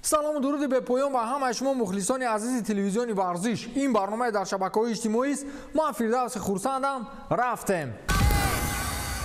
Салому дуруди бепоён ба ҳамаи шумо, мухлисони азизи телевизиони Варзиш. Ин барномаи дар шабакаҳои иҷтимоист. Ман Фирдавси Хурсандам. Рафтем.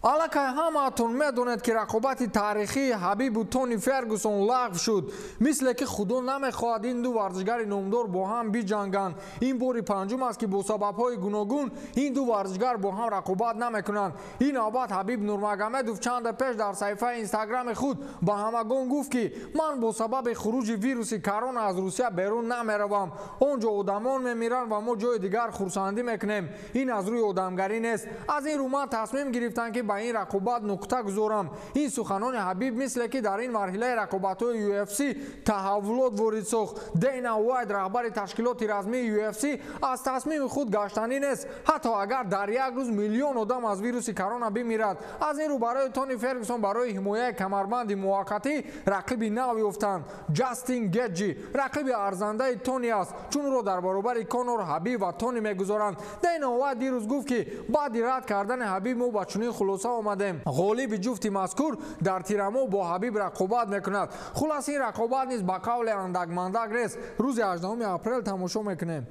Аллакай ҳамаатон медонед, ки рақобати таърихии Ҳабибу Тони Фергюсон лағв шуд. Мисле ки Худо намехоҳад ин ду варзишгари номдор бо ҳам биҷанганд. Ин бори панҷум аст, ки бо сабабҳои гуногун ин ду варзишгар бо ҳам рақобат намекунанд. Ин навбат Ҳабиб Нурмагомедов чанде пеш дар саҳифаи Инстаграми худ ба ҳамагон гуфт, ки ман бо сабаби хуруҷи вируси корона аз Русия берун намеравам. Он ҷо одамон мемиранд ва мо ҷои дигар хурсандӣ мекунем. Ин аз рӯи одамгарӣ нест. Аз ин рӯ ман тасмим гирифтам, ки ба ин рақобат нуқта гузорам. Ин суханони Ҳабиб мисле ки дар ин марҳилаи рақобатҳои UFC таҳаввулот ворид сохт. Дейна Уайт, раҳбари ташкилоти размии UFC, аз тасмими худ гаштанӣ нест, ҳатто агар дар як рӯз миллион одам аз вируси корона бимирад. Аз ин рӯ барои Тони Фергюсон барои ҳимояи камарбанди муваққатӣ рақиби нав ёфтанд. Ҷастин Геҷи рақиби арзандаи Тони аст, чун ӯро дар баробари Конор, Ҳабиб ва Тони мегузоранд. Дейна Уайт дирӯз гуфт, ки баъди рад кардани Ҳабиб мо ба чунин хулоса омадем: ғолиби ҷуфти мазкур дар тирамоҳ бо Ҳабиб рақобат мекунад. Хулас, ин рақобат низ ба қавле андакмандак нест. Рӯзи 18 апрел тамошо мекунем.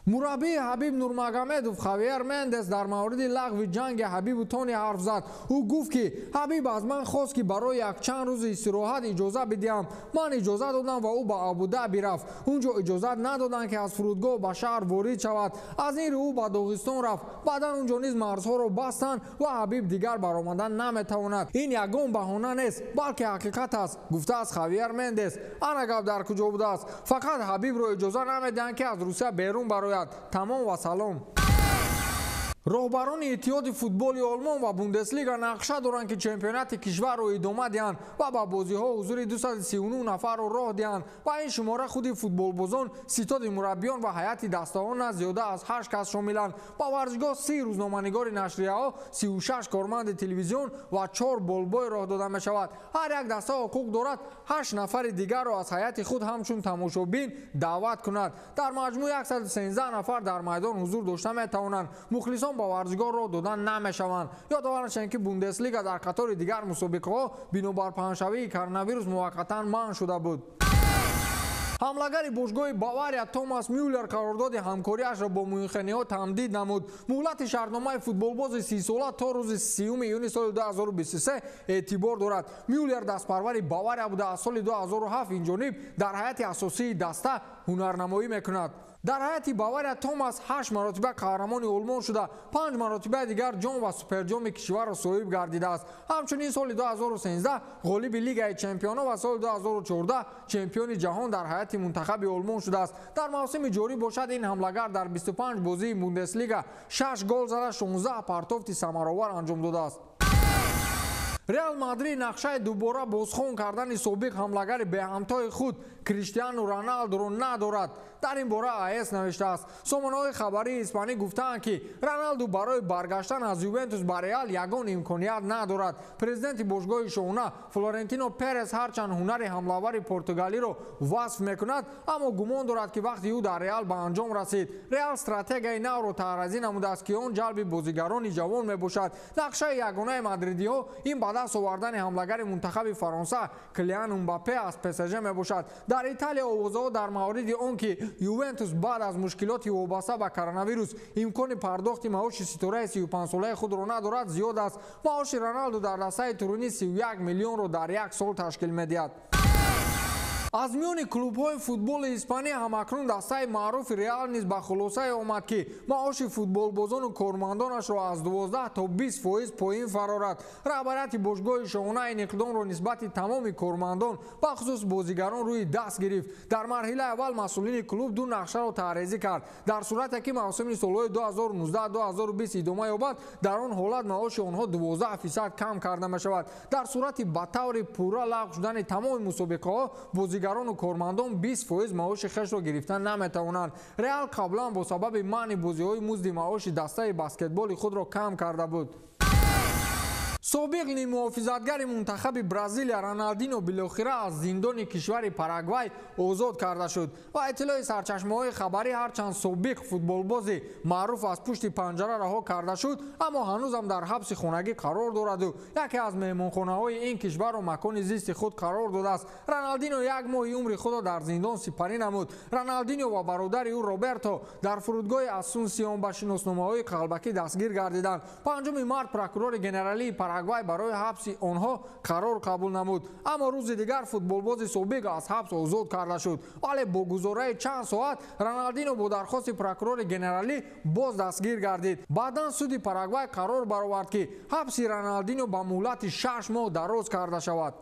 Мураббии Ҳабиб Нурмагомедов Хавьер Мендес дар мавриди лағви ҷанги Ҳабибу Тони ҳарф зад. Ӯ гуфт, ки Ҳабиб аз ман хост, ки барои якчанд рӯзи истироҳат иҷоза бидиҳам. Ман иҷоза додам ва ӯ ба Абудаби рафт. Он ҷо иҷозат надоданд, ки аз фурудгоҳ ба шаҳр ворид шавад. Аз ин рӯ ӯ ба Доғистон рафт. Баъдан он ҷо низ марзҳоро бастанд ва Ҳабиб дигар баромадан наметавонад. Ин ягон баҳона нест, балки ҳақиқат аст, гуфтааст Хавьер Мендес. Ана гап дар куҷо будааст. Фақат Ҳабибро иҷоза намедиҳанд, ки аз Русия берун барояд. Тамом ва салом. Роҳбарони Иттиҳоди футболи Олмон ва Бундеслига нақша доранд, ки чемпионати кишварро идома диҳанд ва ба бозиҳо ҳузури 239 нафарро роҳ диҳанд. Ба ин шумора худи футболбозон, ситоди мураббиён ва ҳайати дастаҳо на зиёда аз 8 кас шомиланд. Ба варзишгоҳ 30 рӯзноманигори нашрияҳо, 36 корманди телевизион ва 4 болбой роҳ дода мешавад. Ҳар як даста ҳуқуқ дорад 8 нафари дигарро аз ҳайати худ ҳамчун тамошобин даъват кунад. Дар маҷмӯъ 113 нафар дар майдон ҳузур дошта метавонанд. Мухлисон ба варзишгоҳ роҳ дода намешаванд. Ёдовар шавем, ки Бундеслига дар қатори дигар мусобиқаҳо бинобар паҳншавии коронавирус муваққатан манъ шуда буд. Ҳамлагари бошгоҳи Бавария Томас Мюллер қарордоди ҳамкориашро бо мюнхениҳо тамдид намуд. Муҳлати шартномаи футболбози 30-сола то рӯзи 30 июни соли 2023 эътибор дорад. Мюллер дастпарвари Бавария буда, аз соли 2007 инҷониб дар ҳайати асосии даста ҳунарнамоӣ мекунад. Дар ҳайати Бавария Томас 8 маротиба қаҳрамони Олмон шуда, 5 маротибаи дигар ҷом ва суперҷоми кишварро соҳиб гардидааст. Ҳамчунин соли 2013 ғолиби Лигаи чемпионҳо ва соли 2014 чемпиони ҷаҳон дар ҳайати мунтахаби Олмон шудааст. Дар мавсими ҷорӣ бошад, ин ҳамлагар дар 25 бозии Бундеслига 6 гол зада, 16 партофти самаровар анҷом додааст. Реал Мадрид нақшаи дубора бозхон кардани собиқ ҳамлагари беҳамтои худ Криштиану Роналдуро надорад. Дар ин бора АС навиштааст. Сомонаҳои хабарии испанӣ гуфтаанд, ки Роналду барои баргаштан аз Ювентус ба Реал ягон имконият надорад. Президенти бошгоҳи шоҳона Флорентино Перес ҳарчанд ҳунари ҳамлавари португалиро васф мекунад, аммо гумон дорад, ки вақти ӯ дар Реал ба анҷом расид. Реал стратегияи навро таҳразӣ намудааст, ки он ҷалби бозигарони ҷавон мебошад. Нақшаи ягонаи мадридиҳо ин ба даст овардани ҳамлагари мунтахаби Фаронса Килиан Мбаппе аз ПСЖ мебошад. Дар Италия овозаҳо дар мавриди он, ки Ювентус баъд аз мушкилоти вобаста ба коронавирус имкони пардохти маоши ситораи 35-солаи худро надорад, зиёд аст. Маоши Роналду дар дастаи Туринӣ 31 миллионро дар як сол ташкил медиҳад. Аз миёни клубҳои футболи Испания ҳамакнун дастаи маъруфи Реал низ ба хулосае омад, ки маоши футболбозону кормандонашро аз 12 то 20% поин фарорад. Раҳбарияти бошгоҳи шоҳона ин иқдомро нисбати тамоми кормандон, бахусус бозигарон, рӯи даст гирифт. Дар марҳилаи аввал масъулини клуб ду нақшаро таҳрезӣ кард. Дар сурате ки мавсими солҳои 2019-2020 идома ёбад, дар он ҳолат маоши онҳо 12% кам карда мешавад. Дар сурати ба таври пурра лағв шудани тамоми мусобиқаҳо, бозигарону кормандон 20% маоши хешро гирифта наметавонанд. Реал қаблан бо сабаби манъи бозиҳои музди маоши дастаи баскетболи худро кам карда буд. Собиқ ниммуҳофизатгари мунтахаби Бразилия Роналдино билохира аз зиндони кишвари Парагвай озод карда шуд. Ва иттилои сарчашмаҳои хабарӣ, ҳарчанд собиқ футболбози маъруф аз пушти панҷара раҳо карда шуд, аммо ҳанӯзам дар ҳабси хонагӣ қарор дораду яке аз меҳмонхонаҳои ин кишварро макони зисти худ қарор додааст. Роналдино як моҳи умри худро дар зиндон сипарӣ намуд. Роналдино ва бародари ӯ Роберто дар фурудгоҳи Асунсион ба шиносномаҳои қалбакӣ дастгир гардиданд. 5 март прокурори генералии Парагвай барои ҳабси онҳо қарор қабул намуд, аммо рӯзи дигар футболбози собиқ аз ҳабс озод карда шуд. Вале бо гузораи чанд соат Роналдино бо дархости прокурори генералӣ боз дастгир гардид. Баъдан суди Парагвай қарор баровард, ки ҳабси Роналдино ба муҳлати 6 моҳ дароз карда шавад.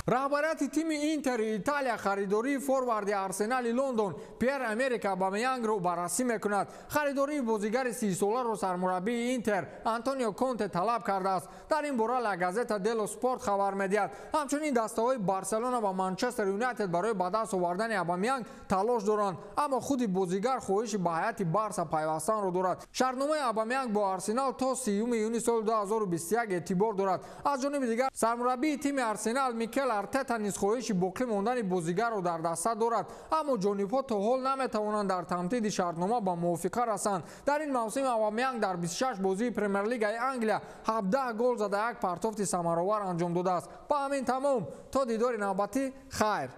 Раҳбарияти тими Интери Италия харидории форварди Арсенали Лондон Пьер Америк Абамеянгро баррасӣ мекунад. Харидории бозигари 30-соларо сармураббии Интер Антонио Конте талаб кардааст. Дар ин бора Ла Газета дело Спорт хабар медиҳад. Ҳамчунин дастаҳои Барселона ва Манчестер Юнайтед барои ба даст овардани Абамеянг талош доранд, аммо худи бозигар хоҳиши ба ҳайати Барса пайвастанро дорад. Шартномаи Абамеянг бо Арсенал то 30 июни соли 2021 эътибор дорад. Аз ҷониби дигар, сармураббии тими Арсенал Микел Артета низ хоҳиши боқӣ мондани бозигарро дар даста дорад, аммо ҷонибҳо то ҳол наметавонанд дар тамдиди шартнома ба мувофиқа расанд. Дар ин мавсим Абамеянг дар 26 бозии Премер-лигаи Англия 17 гол зада, як партофти самаровар анҷом додааст. Ба ҳамин тамом. То дидори навбатӣ, хайр.